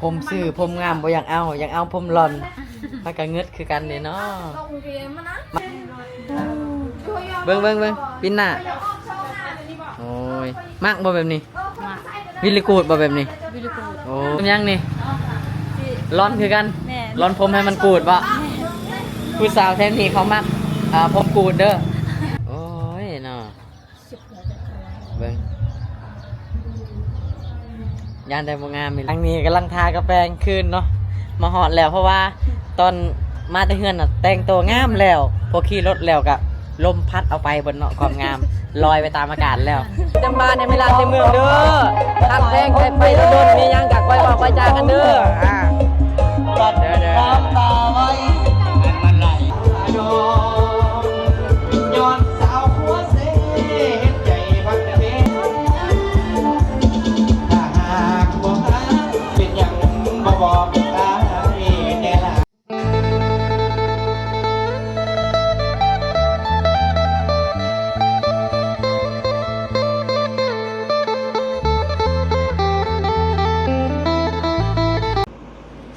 ຜົມຊື່ຜົມງາມບໍ່ຢາກເອົາ ຢາກເອົາຜົມລອນ ມັນກະເງິດຄືກັນເດ້ເນາະ. ເບິ່ງ ເບິ່ງ ເບິ່ງ ປິ່ນໜ້າ. ໂອ້ຍ ມັກບໍ່ແບບນີ້? ວິລິກູດບໍ່ແບບນີ້? ວິລິກູດ. ໂອ້ ເປັນຫຍັງນີ້? ລອນຄືກັນ? ແມ່ນ. ລອນຜົມໃຫ້ມັນກູດບໍ່? ແມ່ນ. ຜູ້ສາວແຖວນີ້ເຂົາມັກ ອ່າ ຜົມກູດເດີ. ໂອ້ຍເນາະ. ເບິ່ງ ຢ້ານແຕ່ບໍ່ງາມ. ທາງນີ້ກຳລັງທາກະແປງຄືນເນາະ ມາຮອດແລ້ວ ເພາະວ່າຕອນມາແຕ່ເຮືອນນະ ແຕ່ງໂຕງາມແລ້ວ ພໍຂີ່ລົດແລ້ວກະລົມພັດເອົາໄປເບິດເນາະ ຄວາມງາມລອຍໄປຕາມອາກາດແລ້ວ. ຈຳບ້ານໃນເວລາໃນເມືອງເດີ ຮັກແພງໃຜໄປດົນໆ ມີຫຍັງກະຄ່ອຍເວົ້າຄ່ອຍຈາກັນເດີ. ອ່າ ເດີ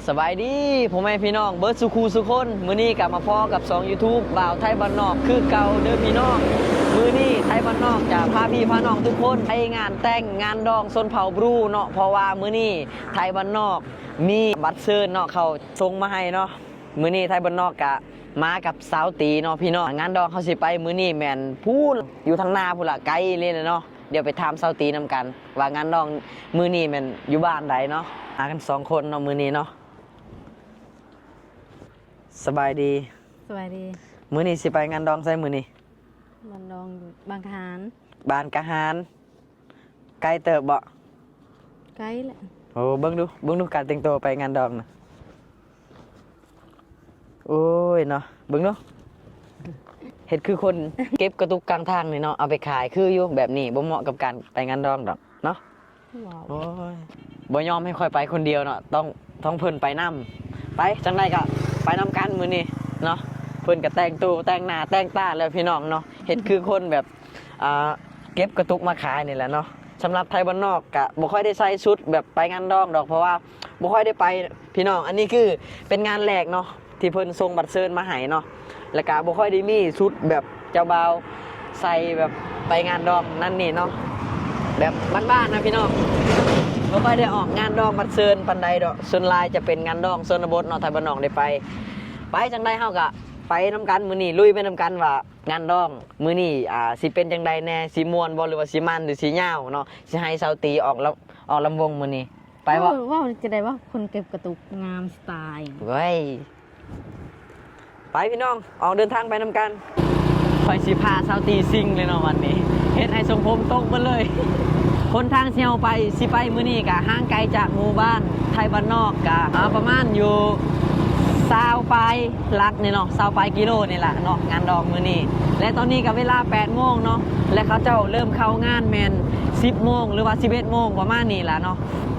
ໆ ສະບາຍດີພໍ່ແມ່ພີ່ນ້ອງເບິດສູ່ຄູ່ສູ່ຄົນ. ມື້ນີ້ກະມາພໍ້ກັບຊ່ອງຢູທູບບ່າວໄທບ້ານນອກຄືເກົ່າເດີພີ່ນ້ອງ. ມື້ນີ້ໄທບ້ານນອກຈະພາພີ່ພານ້ອງທຸກຄົນໄປງານແຕ່ງງານດອງຊົນເຜົ່າບຣູເນາະ ເພາະວ່າມື້ນີ້ໄທບ້ານນອກມີບັດເຊີນເນາະ ເຂົາສົ່ງມາໃຫ້ເນາະ. ມື້ນີ້ໄທບ້ານນອກກະມາກັບສາວຕີເນາະພີ່ນ້ອງ. ງານດອງເຮົາຊິໄປມື້ນີ້ແມ່ນພຸ້ນ ຢູ່ທາງໜ້າພຸ້ນລະ ໄກເລີຍແຫຼະເນາະ. ດຽວໄປຖາມສາວຕີນຳກັນວ່າງານດອງມື້ນີ້ແມ່ນຢູ່ບ້ານໃດເນາະ. ມາກັນສອງຄົນເນາະມື້ນີ້ເນາະ. ສະບາຍດີ. ສະບາຍດີ. ມື້ນີ້ຊິໄປງານດອງໃສມື້ນີ້? ງານດອງຢູ່ບາງກະຫານ. ບາງກະຫານ ໄກເຕີບບໍ່? ໄກແຫຼະ. ໂອ້ ເບິ່ງດູ ເບິ່ງດູການແຕ່ງໂຕໄປງານດອງນະ. ໂອ້ຍເນາະ ເບິ່ງດູ ເຮັດຄືຄົນເກັບກະຕຸກກາງທາງນີ້ເນາະ ເອົາໄປຂາຍ ຄືຢູ່ແບບນີ້ ບໍ່ເໝາະກັບການໄປງານດອງດອກເນາະ. ໂອ້ຍ ບໍ່ຍອມໃຫ້ຂ້ອຍໄປຄົນດຽວເນາະ ຕ້ອງ ຕ້ອງເພິ່ນໄປນຳ. ໄປ ຈັ່ງໃດກະໄປນຳກັນມື້ນີ້ເນາະ. ເພິ່ນກະແຕ່ງໂຕແຕ່ງໜ້າແຕ່ງຕາແລ້ວພີ່ນ້ອງເນາະ ເຮັດຄືຄົນແບບ ອ່າ ເກັບກະຕຸກມາຂາຍນີ້ແຫຼະເນາະ. ສຳລັບໄທບ້ານນອກກະບໍ່ຄ່ອຍໄດ້ໃສ່ຊຸດແບບໄປງານດອງດອກ ເພາະວ່າບໍ່ຄ່ອຍໄດ້ໄປພີ່ນ້ອງ. ອັນນີ້ຄືເປັນງານແລກເນາະ ທີ່ເພິ່ນສົ່ງບັດເຊີນມາໃຫ້ເນາະ ແລ້ວກະບໍ່ຄ່ອຍໄດ້ມີຊຸດແບບເຈົ້າບ່າວໃສ່ແບບໄປງານດອງນັ້ນນີ້ເນາະ ແບບບ້ານໆນະພີ່ນ້ອງ. ບໍ່ຄ່ອຍໄດ້ອອກງານດອງບັດເຊີນປານໃດດອກ ສ່ວນຫຼາຍຈະເປັນງານດອງຊົນນະບົດເນາະ ໄທບ້ານນອກໄດ້ໄປ. ໄປ ຈັ່ງໃດເຮົາກະໄປນຳກັນ ມື້ນີ້ລຸຍໄປນຳກັນວ່າ ງານດອງມື້ນີ້ ອ່າ ຊິເປັນຈັ່ງໃດແດ່ ຊິມ່ວນບໍ່ ຫຼືວ່າຊິມັນ ຫຼືຊິຍາວເນາະ. ຊິໃຫ້ສາວຕີອອກລຳ ອອກລຳວົງມື້ນີ້ ໄປບໍ່? ເອີ ເວົ້າຈັ່ງໃດວ່າຄົນເກັບກະຕຸກງາມສະຕາຍ. ເວີ້ຍ ໄປພີ່ນ້ອງ ອອກເດີນທາງໄປນຳກັນ. ຂ້ອຍຊິພາສາວຕີຊິງເລີຍເນາະວັນນີ້ ເຮັດໃຫ້ຊົງຜົມຕົກເບິດເລີຍ. ຫົນທາງທີ່ເຮົາໄປ ຊິໄປມື້ນີ້ກະຫ່າງໄກຈາກໝູ່ບ້ານໄທບ້ານນອກກະ ອ່າ ປະມານຢູ່ຊາວປາຍ ຫຼັກນີ້ເນາະ ຊາວປາຍກິໂລນີ້ລະເນາະ ງານດອງມື້ນີ້. ແລະຕອນນີ້ກະເວລາແປດໂມງເນາະ ແລະເຂົາເຈົ້າເລີ່ມເຂົ້າງານແມ່ນສິບໂມງ ຫຼືວ່າສິບເອັດໂມງ ປະມານນີ້ລະເນາະ.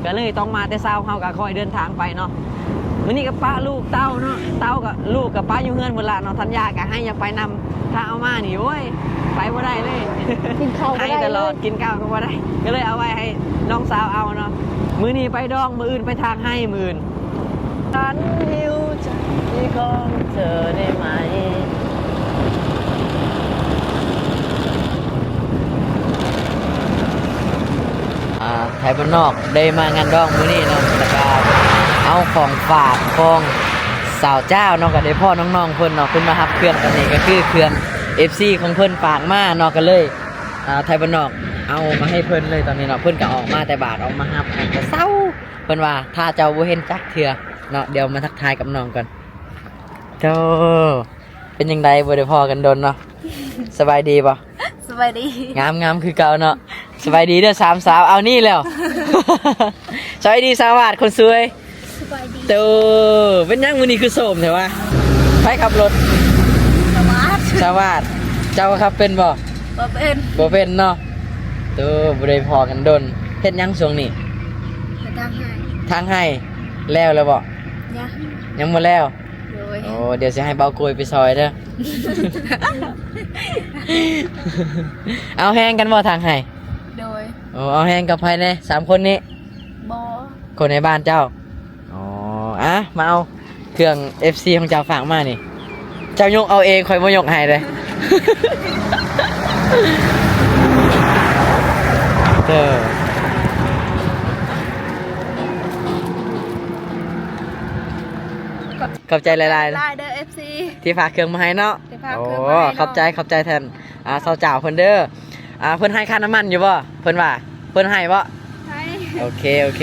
ກະເລີຍຕ້ອງມາແຕ່ເຊົ້າ ເຮົາກະຄ່ອຍເດີນທາງໄປເນາະ. ມື້ນີ້ກະປະລູກເຕົ້າເນາະ ເຕົ້າກະ ລູກກະປະຢູ່ເຮືອນໝົດລະເນາະ. ທັນຍາກະໄຫ້ຢາກໄປນຳ ຖ້າເອົາມານີ້ ໂອ້ຍ ໄປບໍ່ໄດ້ເລີຍ ກິນເຂົ້າບໍ່ໄດ້ເລີຍ ໄຫ້ຕະຫຼອດ ກິນເຂົ້າກະບໍ່ໄດ້ ກະເລີຍເອົາໄວ້ໃຫ້ນ້ອງສາວເອົາເນາະ. ມື້ນີ້ໄປດອງ ມື້ອື່ນໄປຖາກໄຮ່ ມື້ອື່ນ. ອ່າ ໄທບ້ານນອກໄດ້ມາງານດອງມື້ນີ້ເນາະ ແລ້ວກະເອົາຂອງຝາກຂອງສາວຈ້າວເນາະ ກະໄດ້ພໍ້ນ້ອງໆເພິ່ນເນາະ ເພິ່ນມາຮັບເຄື່ອງຕອນນີ້ ກະຄືເຄື່ອງເອັຟຊີຂອງເພິ່ນຝາກມາເນາະ ກະເລີຍ ອ່າ ໄທບ້ານນອກເອົາມາໃຫ້ເພິ່ນເລີຍຕອນນີ້ເນາະ. ເພິ່ນກະອອກມາແຕ່ບາດ ອອກມາຮັບ ກະເຊົາ ເພິ່ນວ່າ ຖ້າເຈົ້າບໍ່ເຫັນຈັກເທື່ອເນາະ. ດຽວມາທັກທາຍກັບນ້ອງກ່ອນ. ໂທ້ ເປັນຈັ່ງໃດ ບໍ່ໄດ້ພໍ້ກັນດົນເນາະ. ສະບາຍດີບໍ່? ສະບາຍດີ. ງາມໆຄືເກົ່າເນາະ. ສະບາຍດີເດີສາມສາວ. ເອົານີ້ແລ້ວ ສະບາຍດີສາວຫວາດຄົນສວຍ. ສະບາຍດີ. ໂຕ ເປັນຫຍັງມື້ນີ້ຄືໂສມແທ້ວະ? ໃຜຂັບລົດ? ສະຫວາດ. ສະຫວາດ. ເຈົ້າຂັບເປັນບໍ່? ບໍ່ເປັນ. ບໍ່ເປັນເນາະ. ໂຕ ບໍ່ໄດ້ພໍ້ກັນດົນ. ເຮັດຫຍັງຊ່ວງນີ້? ເຮັດທາງໄຮ່. ທາງໄຮ່. ແລ້ວແລ້ວບໍ່? ຍັງ. ຍັງບໍ່ແລ້ວ? ໂດຍ. ໂອ້ ດຽວຊິໃຫ້ເບົາໂກຍໄປຊ່ອຍເດີ. ເອົາແຮງກັນບໍ່ທາງໄຮ່? ໂດຍ. ໂອ້ ເອົາແຮງກັບໃຜແດ່ ສາມຄົນນີ້? ບໍ່. ຄົນໃນບ້ານເຈົ້າ. ອໍ ອະ ມາເອົາເຄື່ອງ ເອັຟຊີ ຂອງເຈົ້າຝາກມານີ້ ເຈົ້າຍົກເອົາເອງ ຂ້ອຍບໍ່ຍົກໃຫ້ເດ້. ເອີ ຂອບ ຂອບໃຈຫຼາຍໆ ຫຼາຍເດີເອັຟຊີ ທີ່ຝາກເຄື່ອງມາໃຫ້ເນາະ. ທີ່ຝາກເຄື່ອງມາໃຫ້ເນາະ. ໂອ້ ຂອບໃຈ ຂອບໃຈແທນ ອ່າ ຊາວເຈົ້າເພິ່ນເດີ. ອ່າ ເພິ່ນໃຫ້ຄ່ານ້ຳມັນຢູ່ບໍ່? ເພິ່ນວ່າ ເພິ່ນໃຫ້ບໍ່? ໃຫ້. ໂອເຄ ໂອເຄ.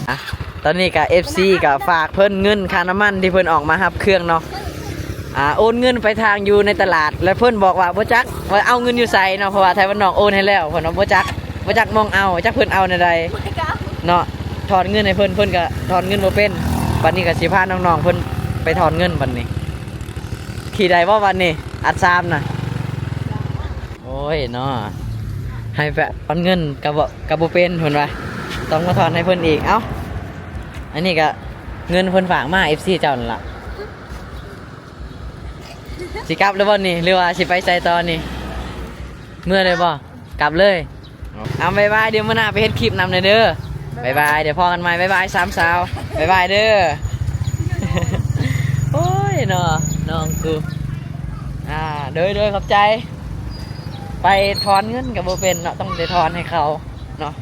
ອ່ະ ຕອນນີ້ກະ ເອັຟຊີ ກະຝາກເພິ່ນເງິນຄ່ານ້ຳມັນທີ່ເພິ່ນອອກມາຮັບເຄື່ອງເນາະ. ອ່າ ໂອນເງິນໄປທາງຢູ່ໃນຕະຫຼາດ ແລ້ວເພິ່ນບອກວ່າບໍ່ຈັກວ່າເອົາເງິນຢູ່ໃສເນາະ ເພາະວ່າໄທບ້ານນອກໂອນໃຫ້ແລ້ວ. ເພິ່ນວ່າບໍ່ຈັກ ບໍ່ຈັກໝ່ອງເອົາ ຈັກເພິ່ນເອົາແນວໃດເນາະ. ຖອນເງິນໃຫ້ເພິ່ນ ເພິ່ນກະຖອນເງິນບໍ່ເປັນ. ບັດນີ້ກະຊິພານ້ອງໆເພິ່ນໄປຖອນເງິນບັດນີ້. ຂີ່ໄດ້ບໍ່ບັດນີ້ ອັດສາມນະ? ໂອ້ຍເນາະ ໃຫ້ໄປຖອນເງິນກະບໍ່ ກະບໍ່ເປັນເພິ່ນວ່າ ຕ້ອງມາຖອນໃຫ້ເພິ່ນອີກ. ເອົ້າ ອັນນີ້ກະເງິນເພິ່ນຝາກມາ ເອັຟຊີ ເຈົ້ານັ້ນລະ. ຊິກັບແລ້ວບໍ່ນີ້ ຫຼືວ່າຊິໄປໃສຕໍ່ນີ້? ເມືອເລີຍບໍ່? ກັບເລີຍ. ເອົາ ບາຍບາຍ ດຽວມື້ໜ້າໄປເຮັດຄລິບນຳແດ່ເດີ. ບາຍບາຍ ດຽວພໍ້ກັນໃໝ່. ບາຍບາຍສາມສາວ ບາຍບາຍເດີ. ໂອ້ຍເນາະ ນ້ອງກູ ອ່າ ໂດຍ ໂດຍ ຂອບໃຈ. ໄປຖອນເງິນກະບໍ່ເປັນເນາະ ຕ້ອງໄດ້ຖອນໃຫ້ເຂົາເນາະ.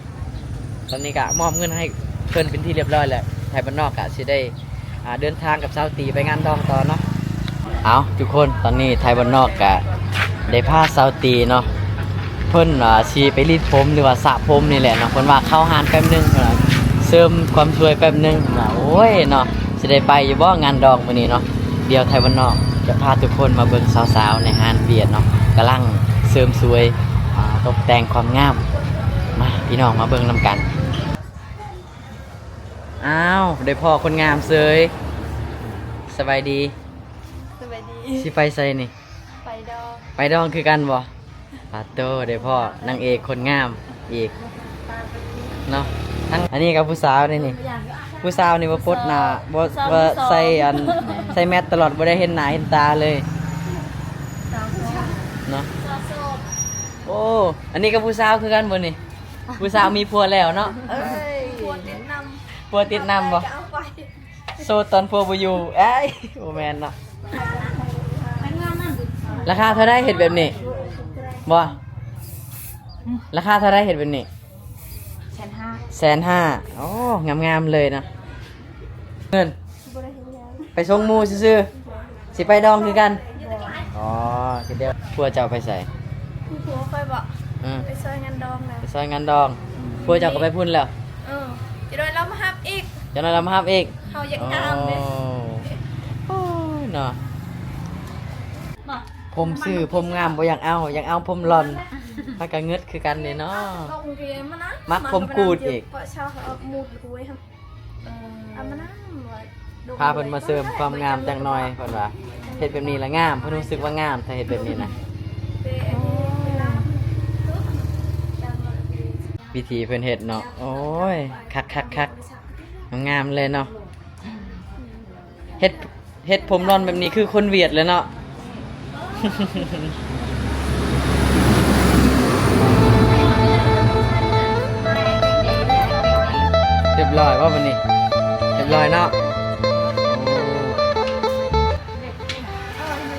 ຕອນນີ້ກະມອບເງິນໃຫ້ເພິ່ນເປັນທີ່ຮຽບຮ້ອຍແລ້ວ. ໄທບ້ານນອກກະຊິໄດ້ ອ່າ ເດີນທາງກັບສາວຕີໄປງານດອງຕໍ່ເນາະ. ເອົາ ທຸກຄົນ ຕອນນີ້ໄທບ້ານນອກກະໄດ້ພາສາວຕີເນາະ ເພິ່ນ ອ່າ ຊິໄປລີດຜົມ ຫຼືວ່າສະຜົມນີ້ແຫຼະເນາະ. ເພິ່ນວ່າເຂົ້າຮ້ານແປັບໜຶ່ງ ເພິ່ນວ່າເສີມຄວາມສວຍແປັບໜຶ່ງ ເພິ່ນວ່າ. ໂອ້ຍເນາະ ຊິໄດ້ໄປຢູ່ບໍ່ງານດອງມື້ນີ້ເນາະ? ດຽວໄທບ້ານນອກຈະພາທຸກຄົນມາເບິ່ງສາວໆໃນຮ້ານວຽດເນາະ ກຳລັງເສີມສວຍ ອ່າ ຕົກແຕ່ງຄວາມງາມ. ມາ ພີ່ນ້ອງມາເບິ່ງນຳກັນ. ອ້າວ ໄດ້ພໍ້ຄົນງາມເສີຍ. ສະບາຍດີ. ສະບາຍດີ. ຊິໄປໃສນີ້? ໄປດອງ. ໄປດອງຄືກັນບໍ່? ປາໂຕ ໄດ້ພໍ້ນາງເອກຄົນງາມອີກເນາະ. ທັງ ອັນນີ້ກໍຜູ້ສາວເດ້ນີ້. ຜູ້ສາວນີ້ບໍ່ປົດໜ້າ ບໍ່ ບໍ່ໃສ່ອັນ ໃສ່ແມັດຕະຫຼອດ ບໍ່ໄດ້ເຫັນໜ້າເຫັນຕາເລີຍເນາະ. ໂອ້ ອັນນີ້ກໍຜູ້ສາວຄືກັນບໍ່ນີ້? ຜູ້ສາວມີຜົວແລ້ວເນາະ. ເອີຍ ຜົວຕິດນຳ. ຜົວຕິດນຳບໍ່? ໂສດຕອນຜົວບໍ່ຢູ່. ເອີຍ ບໍ່ແມ່ນເນາະ. ລາຄາເທົ່າໃດເຮັດແບບນີ້? ບໍ່ ລາຄາເທົ່າໃດເຮັດແບບນີ້? ແສນຫ້າ. ແສນຫ້າ. ໂອ້ ງາມໆເລີຍເນາະ. ເງິນ ບໍ່ໄດ້ເຮັດຫຍັງ ໄປສົ່ງໝູ່ຊື່ໆ. ຊິໄປດອງຄືກັນ? ບໍ່. ອໍ ຄືດຽວ. ຜົວເຈົ້າໄປໃສ? ຜົວຂ້ອຍບໍ? ອື ໄປຊ່ອຍງານດອງແລ້ວ. ໄປຊ່ອຍງານດອງ. ອື ຜົວເຈົ້າກໍໄປພຸ້ນແລ້ວ? ເອີ ຈັກໜ້ອຍລາວມາຮັບອີກ. ຈັກໜ້ອຍລາວມາຮັບອີກ. ເຮົາຢາກງາມເດ້. ໂອ້ ໂອ້ຍເນາະ. ຜົມຊື່ຜົມງາມບໍ່ຢາກເອົາ ຢາກເອົາຜົມລອນ. ພາກັນເງິດຄືກັນເດ້ເນາະ. ມັກຜົມກູດອີກ. ພາເພິ່ນມາເສີມຄວາມງາມຈັກໜ່ອຍ ເພິ່ນວ່າເຮັດແບບນີ້ລະງາມ ເພິ່ນຮູ້ສຶກວ່າງາມ ຖ້າເຮັດແບບນີ້ນະ. ວິທີເພິ່ນເຮັດເນາະ. ໂອ້ຍ ຄັກໆໆ ງາມໆເລີຍເນາະ. ເຮັດ ເຮັດຜົມລອນແບບນີ້ຄືຄົນຫວຽດເລີຍເນາະ. ຮຽບຮ້ອຍບໍ່ບັດນີ້? ຮຽບຮ້ອຍເນາະ.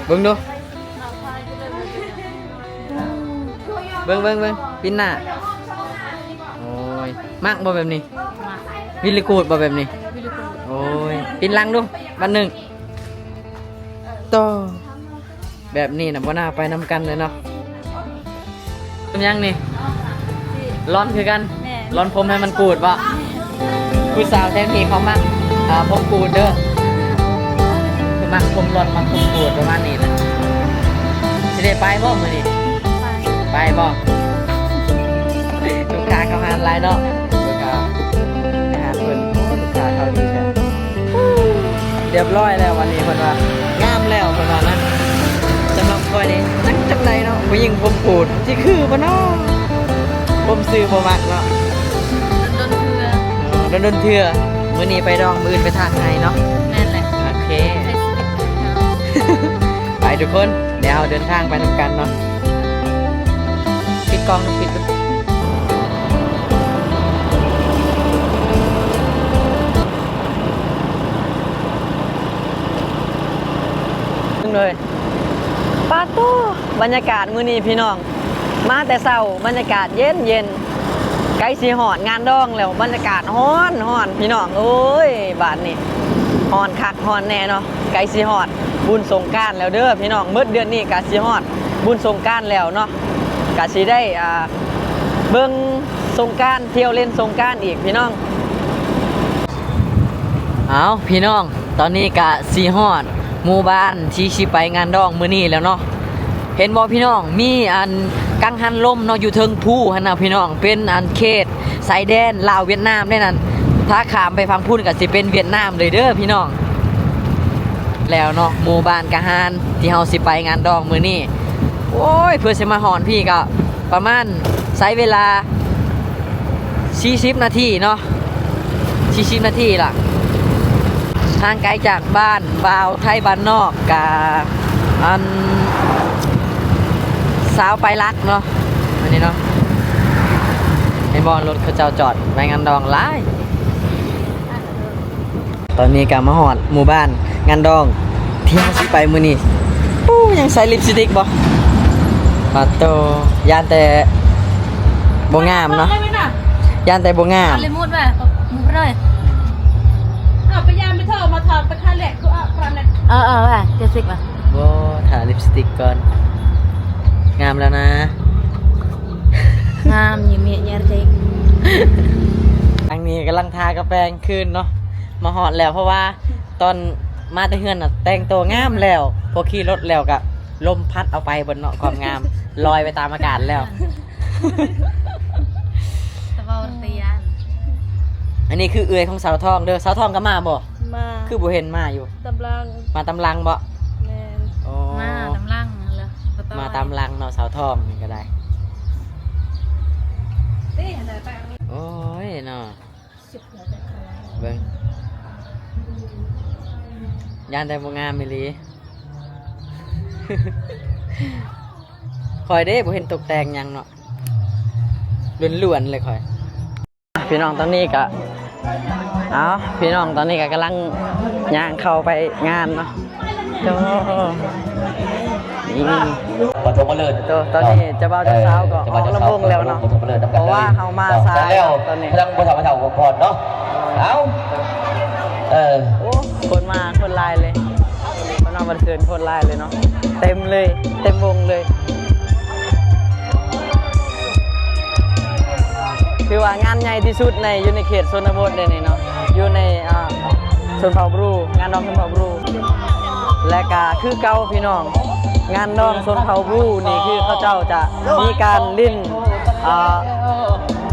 ເບິ່ງດູ ເບິ່ງ ເບິ່ງ ເບິ່ງ ປິ່ນໜ້າ. ໂອ້ຍ ມັກບໍ່ແບບນີ້? ວິລິກູດບໍ່ແບບນີ້? ໂອ້ຍ ປິ່ນຫຼັງດູ ບັດໜຶ່ງ. ໂຕ ແບບນີ້ນະບໍ່ໜ້າໄປນຳກັນເລີຍເນາະ. ເປັນຫຍັງນີ້? ລອນຄືກັນ? ແມ່ນ. ລອນຜົມໃຫ້ມັນກູດບໍ່? ແມ່ນ. ຜູ້ສາວແຖວນີ້ເຂົາມັກ ອ່າ ຜົມກູດເດີ. ຄືມັກຜົມລອນ ມັກຜົມກູດປະມານນີ້ແຫຼະ. ຊິໄດ້ໄປບໍ່ມື້ນີ້? ໄປ. ໄປບໍ່? ລູກຄ້າເຂົ້າຮ້ານຫຼາຍເນາະ. ລູກຄ້າ ໄປຫາເພິ່ນ. ໂອ້ ລູກຄ້າເຂົ້າດີແທ້. ຮຽບຮ້ອຍແລ້ວ ວັນນີ້ເພິ່ນວ່າງາມແລ້ວ ເພິ່ນວ່ານະ. ສຳລັບຂ້ອຍນີ້ຈັກຈັ່ງໃດເນາະ ຜູ້ຍິງຜົມກູດຊິຄືບໍ່ເນາະ? ຜົມຊື່ບໍ່ມັກເນາະ. ດົນໆເທື່ອ. ອໍ ດົນໆເທື່ອ. ມື້ນີ້ໄປດອງ ມື້ອື່ນໄປຖາກໄຮ່ເນາະ. ແມ່ນແຫຼະ. ໂອເຄ ໄປທຸກຄົນ ດຽວເຮົາເດີນທາງໄປນຳກັນເນາະ. ປິດກ້ອງ ປິດ. ເອີຍ ປາໂຕ ບັນຍາກາດມື້ນີ້ພີ່ນ້ອງ ມາແຕ່ເຊົ້າ ບັນຍາກາດເຢັນໆ ໃກ້ຊິຮອດງານດອງແລ້ວ ບັນຍາກາດຮ້ອນໆ ພີ່ນ້ອງເອີຍ ບາດນີ້ຮ້ອນຄັກຮ້ອນແນ່ເນາະ. ໃກ້ຊິຮອດບຸນສົງການແລ້ວເດີພີ່ນ້ອງ ໝົດເດືອນນີ້ກະຊິຮອດບຸນສົງການແລ້ວເນາະ ກະຊິໄດ້ ອ່າ ເບິ່ງສົງການ ທ່ຽວຫຼິ້ນສົງການອີກພີ່ນ້ອງ. ເອົາ ພີ່ນ້ອງ ຕອນນີ້ກະຊິຮອດໝູ່ບ້ານທີ່ຊິໄປງານດອງມື້ນີ້ແລ້ວເນາະ. ເຫັນບໍ່ພີ່ນ້ອງ ມີອັນກັງຫັນລົມເນາະ ຢູ່ເທິງພູຫັ້ນນະພີ່ນ້ອງ ເປັນອັນເຂດຊາຍແດນລາວຫວຽດນາມເດ້ນັ້ນ. ຖ້າຂ້າມໄປຝັ່ງພຸ້ນກະຊິເປັນຫວຽດນາມເລີຍເດີພີ່ນ້ອງ. ແລ້ວເນາະ ໝູ່ບ້ານກະຫານທີ່ເຮົາຊິໄປງານດອງມື້ນີ້ ໂອ້ຍ ເພື່ອຊິມາຮອດພີ້ກະ ປະມານໃຊ້ເວລາສີ່ສິບນາທີເນາະ ສີ່ສິບນາທີລະ. ຫ່າງໄກຈາກບ້ານບ່າວໄທບ້ານນອກກະ ອັນ ຊາວປາຍຫຼັກເນາະ ອັນນີ້ເນາະ. ເຫັນບໍ່ ລົດເຂົາເຈົ້າຈອດໄວ້ງານດອງຫຼາຍ. ຕອນນີ້ກະມາຮອດໝູ່ບ້ານງານດອງທີ່ເຮົາຊິໄປມື້ນີ້. ໂອ້ ຍັງໃສ່ລິບສະຕິກບໍ່? ປາໂຕ ຢ້ານແຕ່ບໍ່ງາມເນາະ ຢ້ານແຕ່ບໍ່ງາມ. ເອົາລິບສະຕິກໄປເລີຍ ເອົາໄປຢ້ານໄປເຖົ້າມາຖອດໄປຄາແລກຄືເອົາຄາແລກ. ເອີໆ ວ່າເຈັດສິບອ່ະ ບໍ່ ທາລິບສະຕິກກ່ອນ. ງາມແລ້ວນະ ງາມຢູ່ ມີແຍກໃຈ. ທາງນີ້ກຳລັງທາກະແປງຄືນເນາະ ມາຮອດແລ້ວ ເພາະວ່າຕອນມາແຕ່ເຮືອນນະແຕ່ງໂຕງາມແລ້ວ ພໍຂີ່ລົດແລ້ວກະລົມພັດເອົາໄປເບິດເນາະ ຄວາມງາມລອຍໄປຕາມອາກາດແລ້ວ. ແຕ່ເວົ້າແຕ່ຢ້ານ. ອັນນີ້ຄືເອື້ອຍຂອງສາວທອງເດີ ສາວທອງກະມາບໍ່? ມາ ຄືບໍ່ເຫັນມາຢູ່? ຕາມຫຼັງ ມາຕາມຫຼັງບໍ່? ແມ່ນ ໂອ້ ມາຕາມຫຼັງຫັ້ນແຫຼະ ມາຕາມຫຼັງເນາະ ສາວທອງນີ້ກະໄດ້. ໂອ້ຍເນາະ ເບິ່ງ ຢ້ານແຕ່ບໍ່ງາມອີ່ຫຼີ. ຂ້ອຍເດ້ ບໍ່ເຫັນຕົກແຕ່ງຫຍັງເນາະ ລ້ວນໆເລີຍຂ້ອຍ. ພີ່ນ້ອງ ຕອນນີ້ກະ ເອົາ ພີ່ນ້ອງ ຕອນນີ້ກະກຳລັງຍ່າງເຂົ້າໄປງານເນາະ. ໂຕ ນີ້ ປະຖົມມະເລີກ ໂຕ ຕອນນີ້ເຈົ້າບ່າວເຈົ້າສາວກໍອອກລຳວົງແລ້ວເນາະ ເພາະວ່າເຮົາມາສາຍເນາະ ຕອນນີ້ ທາງຜູ້ເຖົ້າເຖົ້າກ່ອນເນາະ. ເອົາ ເອີ ໂອ້ ຄົນມາ ຄົນຫຼາຍເລີຍ ເພິ່ນວ່າວັນເກີດຄົນຫຼາຍເລີຍເນາະ ເຕັມເລີຍ ເຕັມວົງເລີຍ. ຖືວ່າງານໃຫຍ່ທີ່ສຸດໃນ ຢູ່ໃນເຂດຊົນນະບົດເດ້ນີ້ເນາະ ຢູ່ໃນ ອ່າ ຊົນເຜົ່າບຣູ ງານດອງຊົນເຜົ່າບຣູ ແລະກະຄືເກົ່າພີ່ນ້ອງ ງານດອງຊົນເຜົ່າບຣູນີ້ຄືເຂົາເຈົ້າຈະມີການຫຼິ້ນ ອ່າ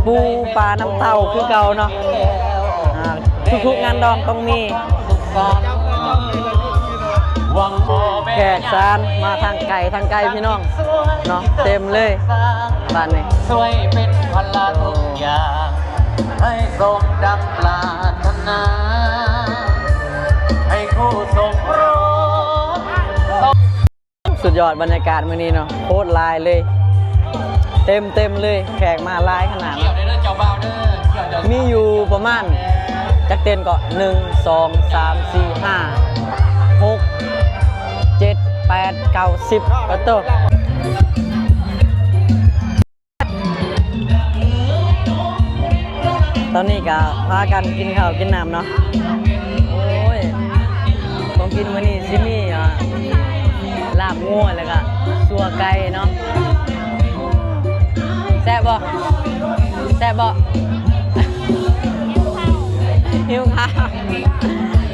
ປູປານ້ຳເຕົ້າຄືເກົ່າເນາະ ອ່າ ທຸກໆງານດອງຕ້ອງມີ. ແຂກຊານມາທາງໄກ ທາງໄກພີ່ນ້ອງເນາະ ເຕັມເລີຍບ້ານນີ້. ສຸດຍອດບັນຍາກາດມື້ນີ້ເນາະ ໂຄດຫຼາຍເລີຍ ເຕັມໆເລີຍ ແຂກມາຫຼາຍຂະໜາດເນາະ. ມີຢູ່ປະມານຈັກເຕັນເກາະ ໜຶ່ງ ສອງ ສາມ ສີ່ ຫ້າ ຫົກ ເຈັດ ແປດ ເກົ້າ ສິບ ປະໂຕ. ຕອນນີ້ກະພາກັນກິນເຂົ້າກິນນ້ຳເນາະ. ໂອ້ຍ ຂອງກິນມື້ນີ້ຊິມີ ອ່າ ລາບງົວ ແລ້ວກະຊົ່ວໄກ່ເນາະ. ແຊບບໍ່? ແຊບບໍ່? ຫິວເຂົ້າ.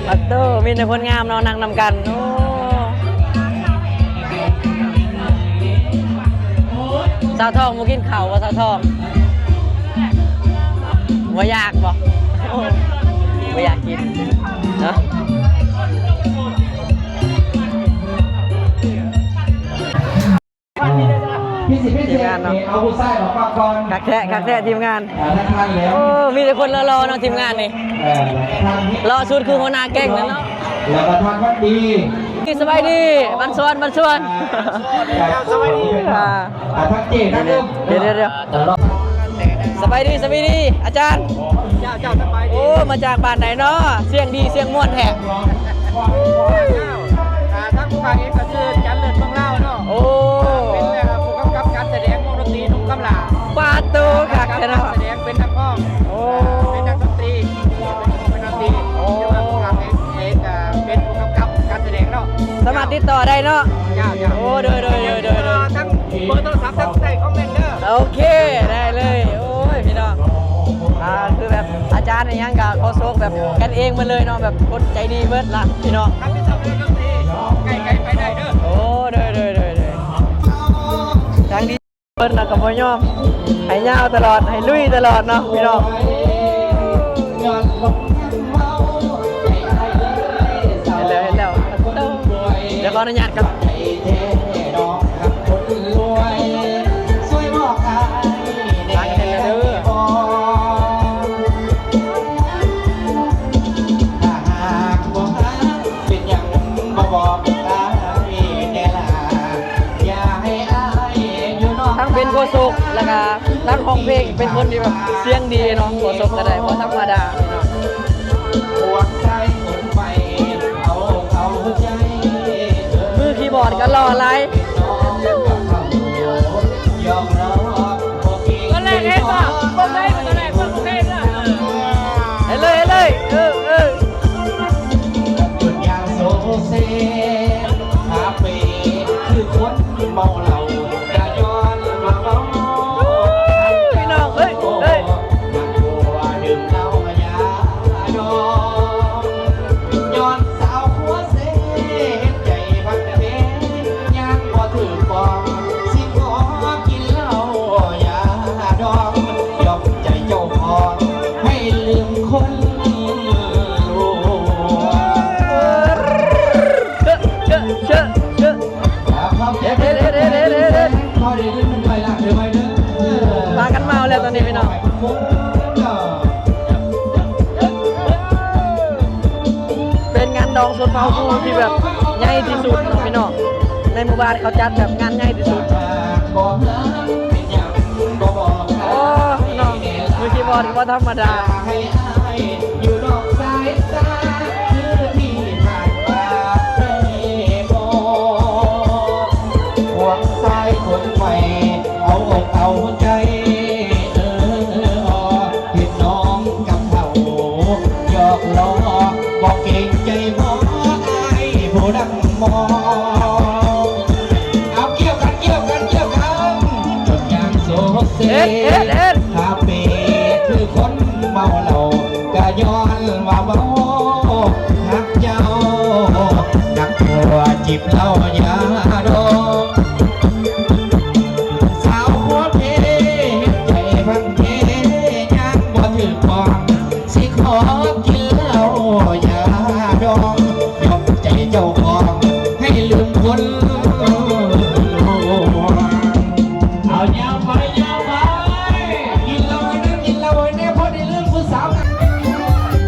ປະໂຕ ມີແຕ່ຄົນງາມເນາະ ນັ່ງນຳກັນ. ໂອ້ ສາວທອງບໍ່ກິນເຂົ້າບໍ່ ສາວທອງ? ບໍ່ຢາກບໍ່? ໂອ້ ບໍ່ຢາກກິນເນາະ. ທີມງານເນາະ ຄັກແທ້ ຄັກແທ້ທີມງານ. ໂອ້ ມີແຕ່ຄົນຫຼໍ່ໆເນາະທີມງານນີ້ ຫຼໍ່ສຸດຄືຫົວໜ້າແກ້ງນັ້ນເນາະ. ສະບາຍດີ ບັນຊວນ ບັນຊວນ. ດຽວໆ ສະບາຍດີ ສະບາຍດີອາຈານ. ໂອ້ ມາຈາກບ້ານໃດເນາະ ສຽງດີສຽງມ່ວນແທ້. ພະເອກກໍຊື່ຈັນເລີດເມືອງລາວເນາະ. ໂອ້ ເປັນ ເອີ ຜູ້ກຳກັບການສະແດງວົງດົນຕີໜຸ່ມຄຳຫຼ້າ. ປາດໂຕ ຄັກແທ້ເນາະ. ການສະແດງເປັນນັກຮ້ອງ. ໂອ້ ເປັນນັກດົນຕີ ເປັນນັກດົນຕີ. ໂອ້ ຫຼືວ່າຜູ້ກຳກັບເອກ ເອກ ເປັນຜູ້ກຳກັບການສະແດງເນາະ. ສາມາດຕິດຕໍ່ໄດ້ເນາະ. ເຈົ້າ ເຈົ້າ. ໂອ້ ໂດຍ ໂດຍ ໂດຍ ໂດຍ ໂດຍ. ເບີໂທລະສັບທາງໃຕ້ຄອມເມັນເດີ. ໂອເຄ ໄດ້ເລີຍ. ໂອ້ຍ ພີ່ນ້ອງ ອ່າ ຄືແບບອາຈານອີ່ຫຍັງກະໂຄສົກແບບກັນເອງໝົດເລີຍເນາະ ແບບຄົນໃຈດີເບິດລະພີ່ນ້ອງ. ຮັບຜິດຊອບເລື່ອງດົນຕີ ໃກ້ໆໄປໄດ້ເດີ. ໂອ້ ໂດຍ ໂດຍ ໂດຍ ໂດຍ. ທາງດີເພິ່ນນະກໍບໍ່ຍອມ ໃຫ້ຍາວຕະຫຼອດ ໃຫ້ລຸຍຕະຫຼອດເນາະພີ່ນ້ອງ. ເຫັນແລ້ວ ເຫັນແລ້ວ ດຽວຂໍອະນຸຍາດກ່ອນ. ທັງເປັນໂຄສົກ ແລ້ວກະນັກຮ້ອງເພງ ເປັນຄົນທີ່ແບບສຽງດີເນາະ. ໂຄສົກກໍໄດ້ ບໍ່ທຳມະດາ. ມືຄີບອດກໍຫຼໍ່ຫຼາຍ. ຕອນແລກເຫັນບໍ່? ເບິ່ງໄດ້ຕອນແລກ ເບິ່ງເພງເດີ. ເອີ ເຮັດເລີຍ ເຮັດເລີຍ. ເອີ ເອີ. ພີ່ນ້ອງເອີຍ ເອີຍ. ພາກັນເມົາແລ້ວຕອນນີ້ພີ່ນ້ອງ. ເປັນງານດອງຊົນເຜົ່າຄູທີ່ແບບໃຫຍ່ທີ່ສຸດເນາະພີ່ນ້ອງ. ໃນໝູ່ບ້ານເຂົາຈັດແບບງານໃຫຍ່ທີ່ສຸດ. ໂອ້ ພີ່ນ້ອງ ມືຄີບອດກໍບໍ່ທຳມະດາ. ເຮັດ ເຮັດ ເຮັດ. ເອົາຍາວໄປ ຍາວໄປ ກິນເຫຼົ້າໃຫ້ແນ່ ກິນເຫຼົ້າໃຫ້ແນ່ ພໍໄດ້ລືມຜູ້ສາວ.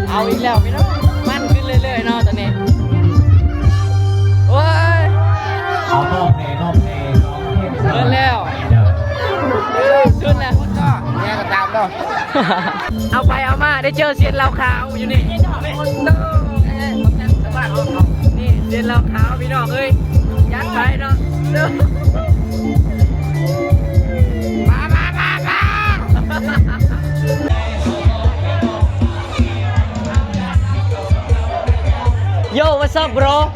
ເອົາອີກແລ້ວພີ່ນ້ອງ ມັນຂຶ້ນເລື້ອຍໆເນາະຕອນນີ້. ໂອ້ຍ ເອົານອກແນ່ ນອກແນ່ ເບິດແລ້ວ ສຸດແລ້ວ. ເອົາໄປເອົາມາໄດ້ເຈີເຊນເຫຼົ້າຂາວຢູ່ນີ້. ນີ້ເຊນເຫຼົ້າຂາວພີ່ນ້ອງເອີຍ ຈັດໄປເນາະ. ມາ ມາ ມາ ມາ. Yo, what's up, bro?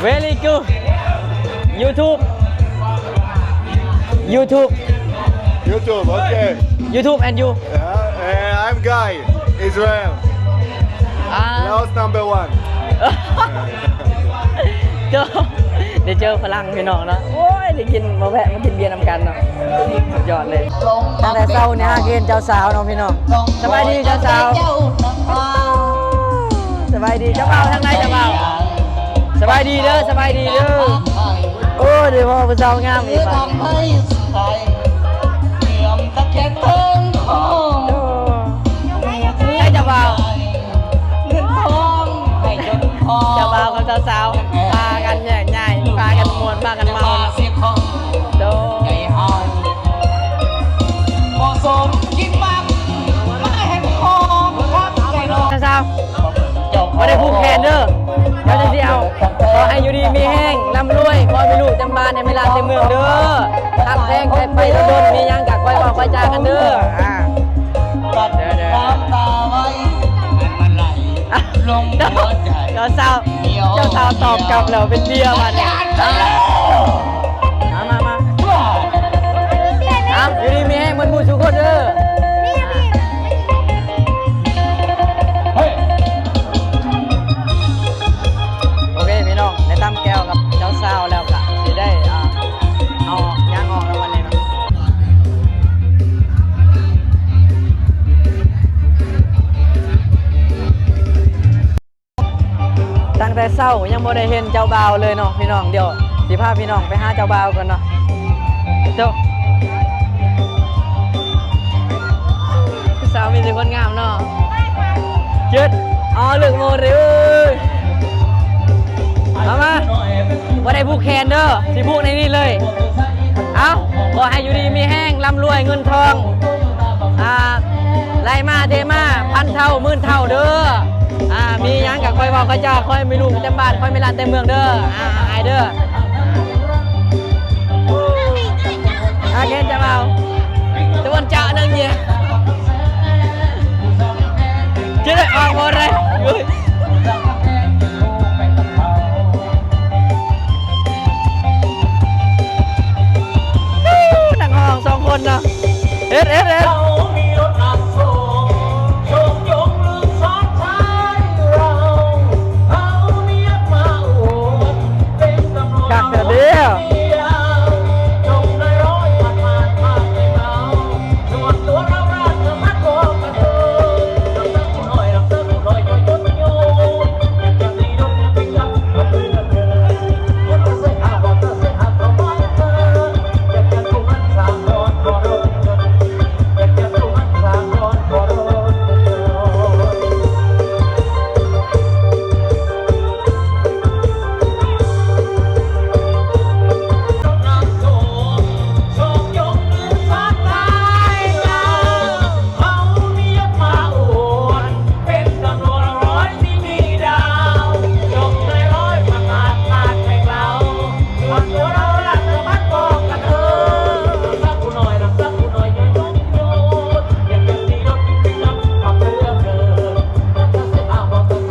Very good. YouTube. YouTube. YouTube, okay. YouTube and you? Yeah, uh, I'm Guy, Israel. ອ່າ Laos number one. ໂຕ ໄດ້ເຈີຝຣັ່ງພີ່ນ້ອງເນາະ. ໂອ້ຍ ໄດ້ກິນ ມາແວະມາກິນເບຍນຳກັນເນາະ. ສຸດຍອດເລີຍ. ຕັ້ງແຕ່ເຊົ້ານີ້ຫາກເຫັນເຈົ້າສາວເນາະພີ່ນ້ອງ. ສະບາຍດີເຈົ້າສາວ. ສະບາຍດີເຈົ້າບ່າວ. ທາງໃດເຈົ້າບ່າວ? ສະບາຍດີເດີ ສະບາຍດີເດີ. ໂອ້ ໄດ້ພໍ້ຜູ້ສາວງາມອີກບາດ. ໃສເຈົ້າບ່າວ? ເຈົ້າບ່າວກັບເຈົ້າສາວພາກັນແຍກຍ້າຍ ພາກັນມ່ວນ ພາກັນເມົາ. ໂດຍ ເຈົ້າສາວ ບໍ່ໄດ້ຜູກແຂນເດີ ດຽວຈັ່ງຊິເອົາ. ໃຫ້ຢູ່ດີມີແຮງ ລ່ຳລວຍ ຂໍໃຫ້ມີລູກເຕັມບ້ານ ໃຫ້ມີຫຼານເຕັມເມືອງເດີ. ຮັກແພງໄປໆດົນໆ ມີຫຍັງກະຄ່ອຍເວົ້າຄ່ອຍຈາກັນເດີ. ອ່າ ເດີໆ ຕາມຕາໄວ້ ອັນມັນໄຫຼລົງຫົວໃຈ ເຈົ້າສາວ ເຈົ້າສາວຕອບກັບແລ້ວເປັນເບຍບັດນີ້. ມາ ມາ ມາ ເອົາ ຢູ່ດີມີແຮງໝົດໝູ່ສູ່ຄົນເດີ. ໂອເຄພີ່ນ້ອງ ໄດ້ຕຳແຈ່ວກັບເຈົ້າສາວແລ້ວກະຊິໄດ້ ອ່າ ເອົາຍ່າງອອກແລ້ວບັດນີ້ເນາະ. ຕັ້ງແຕ່ເຊົ້າຍັງບໍ່ໄດ້ເຫັນເຈົ້າບ່າວເລີຍເນາະພີ່ນ້ອງ. ດຽວຊິພາພີ່ນ້ອງໄປຫາເຈົ້າບ່າວກ່ອນເນາະ. ເຈົ້າ ສາວມີແຕ່ຄົນງາມເນາະ. ເຈັດ ອໍ ເລິກໂມເດ ເອົາມາ ບໍ່ໄດ້ຜູກແຂນເດີ ຊິຜູກໃນນີ້ເລີຍ. ເອົາ ຂໍໃຫ້ຢູ່ດີມີແຮງ ລ່ຳລວຍເງິນທອງ ອ່າ ໄຫຼມາເທມາ ພັນເທົ່າໝື່ນເທົ່າເດີ. ອ່າ ມີຫຍັງກະຄ່ອຍເວົ້າຄ່ອຍຈາ ຂໍໃຫ້ມີລູກເຕັມບ້ານ ຂໍໃຫ້ມີຫຼານເຕັມເມືອງເດີ. ອ່າ ອ້າຍເດີ ອາເກນຈະເວົ້າ ຕະວັນຈະໜຶ່ງເຍ ຈະໄດ້ອອກບໍ່ໄດ້. ນັກຮ້ອງສອງຄົນເນາະ ເຮັດ ເຮັດ ເຮັດ. ຄັກແທ້ເດ.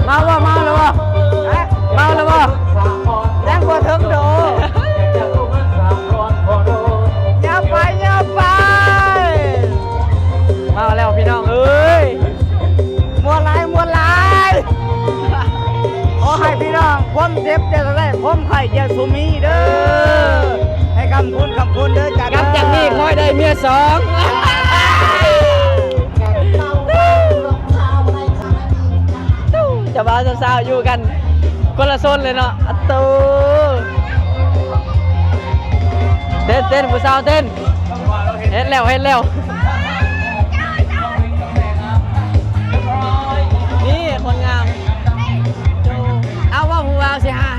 ເມົາບໍ່ ເມົາແລ້ວບໍ່ ເມົາແລ້ວບໍ່? ຍັງບໍ່ເຖິງໂດ. ຢ່າໄປ ຢ່າໄປ. ເມົາແລ້ວພີ່ນ້ອງເອີຍ. ມ່ວນຫຼາຍ ມ່ວນຫຼາຍ. ຂໍໃຫ້ພີ່ນ້ອງ ຄວາມເຈັບຢ່າໄດ້ ຄວາມໄຂ້ຢ່າສູ່ມີເດີ. ໃຫ້ຄ້ຳຄູນ ຄ້ຳຄູນເດີຈ້າ. ກັບຈາກນີ້ຂໍໃຫ້ໄດ້ເມຍສອງ. ເຈົ້າບ່າວເຈົ້າສາວຢູ່ກັນຄົນລະຊົນເລີຍເນາະ. ອາໂຕ ເຕັ້ນ ເຕັ້ນ ຜູ້ສາວເຕັ້ນ. ເຮັດແລ້ວ ເຮັດແລ້ວ. ນີ້ຄົນງາມ. ເອົາວ່າຜູ້ບ່າວຊິຫາ